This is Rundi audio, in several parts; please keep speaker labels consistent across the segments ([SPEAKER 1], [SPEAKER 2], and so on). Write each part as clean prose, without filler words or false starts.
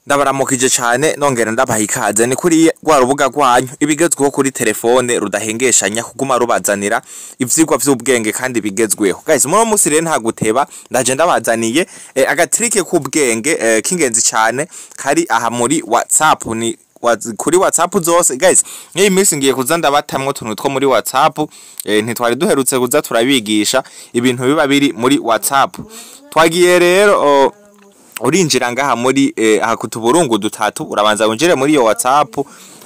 [SPEAKER 1] Ndabaramukije cane, nongera ndabaha ikaze. Ni kuri rwa rubuga rwanyu ibigezweho kuri telefone, rudahengeshanya kuguma rubazanira ivyigwa vy'ubwenge kandi bigezweho. Guys, muri uno musi rero nta guteba, ndaje ndabazaniye aga trick k'ubwenge k'ingenzi cane kari aha muri WhatsApp. Ni kuri WhatsApp zose, guys. Nk'iyi minsi ngiye kuza ndabatamwo utuntu two muri WhatsApp. Ntitwari duherutse kuza turabigisha ibintu biba biri muri WhatsApp. Twagiye rero, urinjira ngaha muri aha kutuburungu dutatu. Urabanza winjire muri iyo WhatsApp,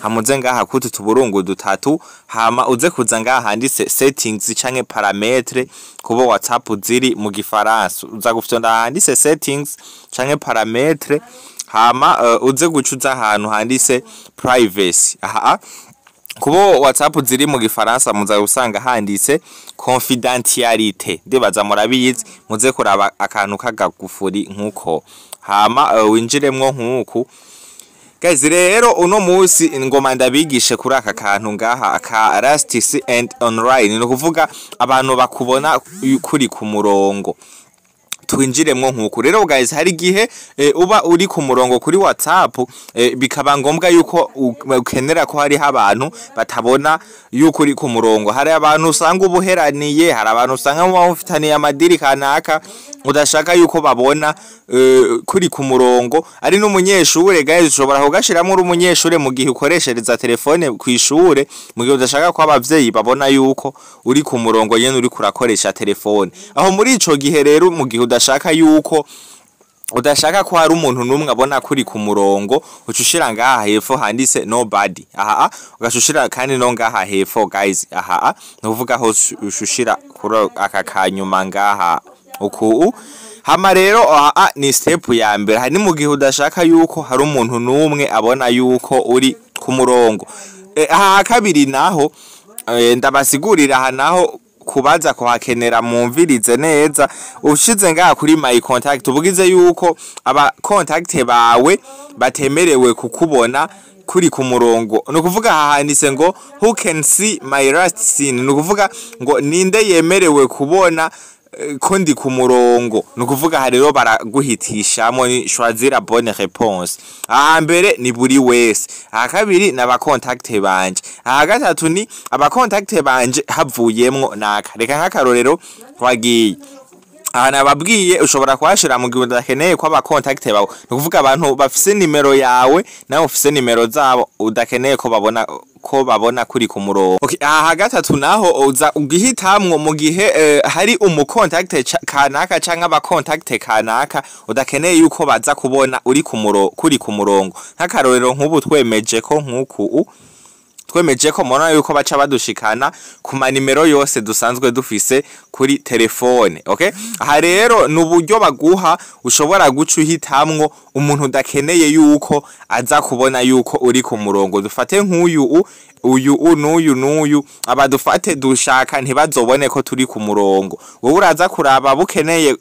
[SPEAKER 1] hamuze ngaha kutu tuburungu dutatu, hama uze kuza ngaha handitse settings canke paramètres kubo WhatsApp ziri mu Gifaransa. Uza gufyonda handitse settings canke paramètres, hama uze gucuza ahantu handitse privacy. Aha kubo WhatsApp ziri mu Gifaransa muza gusanga handitse confidentialité, ndibaza murabizi. Muze kuraba akantu k'agagufuri nkuko, hama winjiremwo nkuku. Guys, rero uno musi ngoma ndabigishe kuri aka kantu ngaha ka last seen and online, ni ukuvuga abantu bakubona kuri ku murongo. Twinjiremwo nkuku rero, guys. Hari igihe uba uri ku murongo kuri WhatsApp, bikaba ngombwa yuko ukenera ko hariho abantu batabona yuko uri ku murongo. Hari abantu usanga ubuheraniye, hari abantu usanga muba mufitaniye amadiri kanaka udashaka yuko babona kuri ku murongo. Ari n'umunyeshure, guys, ushobora kugashiramwo uri umunyeshure mu gihe ukoreshereza telefone kw'ishure, mu gihe udashaka ko abavyeyi babona yuko uri ku murongo nyene uri kurakoresha telefone aho. Muri ico gihe rero, mu gihe udashaka yuko udashaka ko hari umuntu n'umwe abona kuri ku murongo, uca ushira ngaha hepfo handitse nobody. Aha ugaca ushira kandi no ngaha hepfo, guys. Aha ni ukuvuga aho uca ushira kuri aka kanyuma ngaha uku. Hama rero aha ni step ya mbere, hari mu gihe udashaka yuko hari umuntu n'umwe abona yuko uri ku murongo. Aha kabiri naho, ndabasigurira aha naho kubaza kuhakenera, mumvirize neza. Ushize ngaha kuri my contact, ubugize yuko aba contact bawe batemerewe kukubona kuri ku murongo. Ni ukuvuga aha handitse ngo "Who can see my last seen?", ni ukuvuga ngo ninde yemerewe kubona ko ndi ku murongo. Ni ukuvuga aha rero baraguhitishamo, ni choisir la bonne réponse. Aha mbere ni buri wese, aha kabiri ni aba contact banje, aha gatatu ni aba contact banje havuyemwo naka. Reka nk'akarorero, twagiye aha, nababwiye ushobora kuhashira mu gihe udakeneye ko aba contact bawe, ni ukuvuga abantu bafise nimero yawe nawe ufise nimero zabo, udakeneye ko babona kuri ku murongo. Okay, aha gatatu naho uza ugihitamwo mu gihe hari umu contact kanaka canke aba contact kanaka udakeneye yuko baza kubona uri ku murongo, kuri ku murongo. Nk'akarorero, nk'ubu twemeje ko nk'uku twemeje ko, mubona yuko baca badushikana ku manimero yose dusanzwe dufise kuri telefone. Okay, aha rero ni uburyo baguha ushobora guca uhitamwo umuntu udakeneye yuko aza kubona yuko uri ku murongo. Dufate nk'uyu uyu n'uyu n'uyu, aba dufate dushaka ntibazobone ko turi ku murongo. Wowe uraza kuraba bukeneye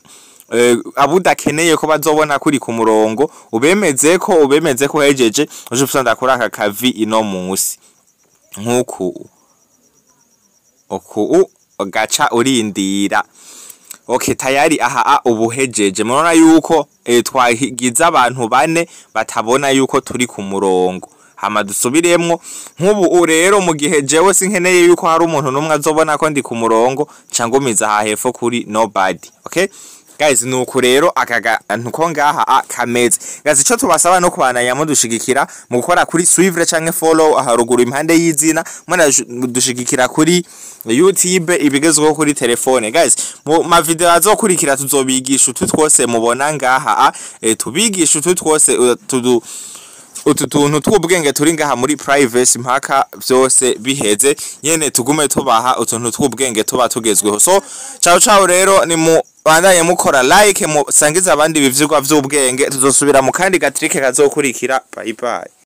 [SPEAKER 1] abo udakeneye ko bazobona kuri ku murongo, ubemeze ko hejeje uje ufyonda kuri aka kavi ino musi nkuku uku, ugaca urindira. Okay, tayari aha ubuhejeje. Murabona yuko twagize abantu bane batabona yuko turi ku murongo. Hama dusubiremwo nk'ubu rero, mu gihe jewe sinkeneye yuko hari umuntu n'umwe azobona ko ndi ku murongo, nca ngumiza aha hepfo kuri nobody. Okay guys, nuko rero aka kantu ko ngaha kameze. Guys, ico tubasaba no kubandanya mudushigikira mu gukora kuri suivre canke follow aha ruguru impande y'izina, dushigikira kuri YouTube ibigezweho kuri telefone. Guys, mu ma video azokurikira tuzobigisha utu twose mubona ngaha tubigisha utu twose tudu utu tuntu tw'ubwenge turi ngaha muri privacy mpaka vyose biheze nyene, tugume tubaha utuntu tw'ubwenge tuba tugezweho. So ciao ciao rero, ni mu bandanye mukora like, musangiza abandi ibi vyigwa vy'ubwenge. Tuzosubira mu kandi ga trick kazokurikira. Bye bye.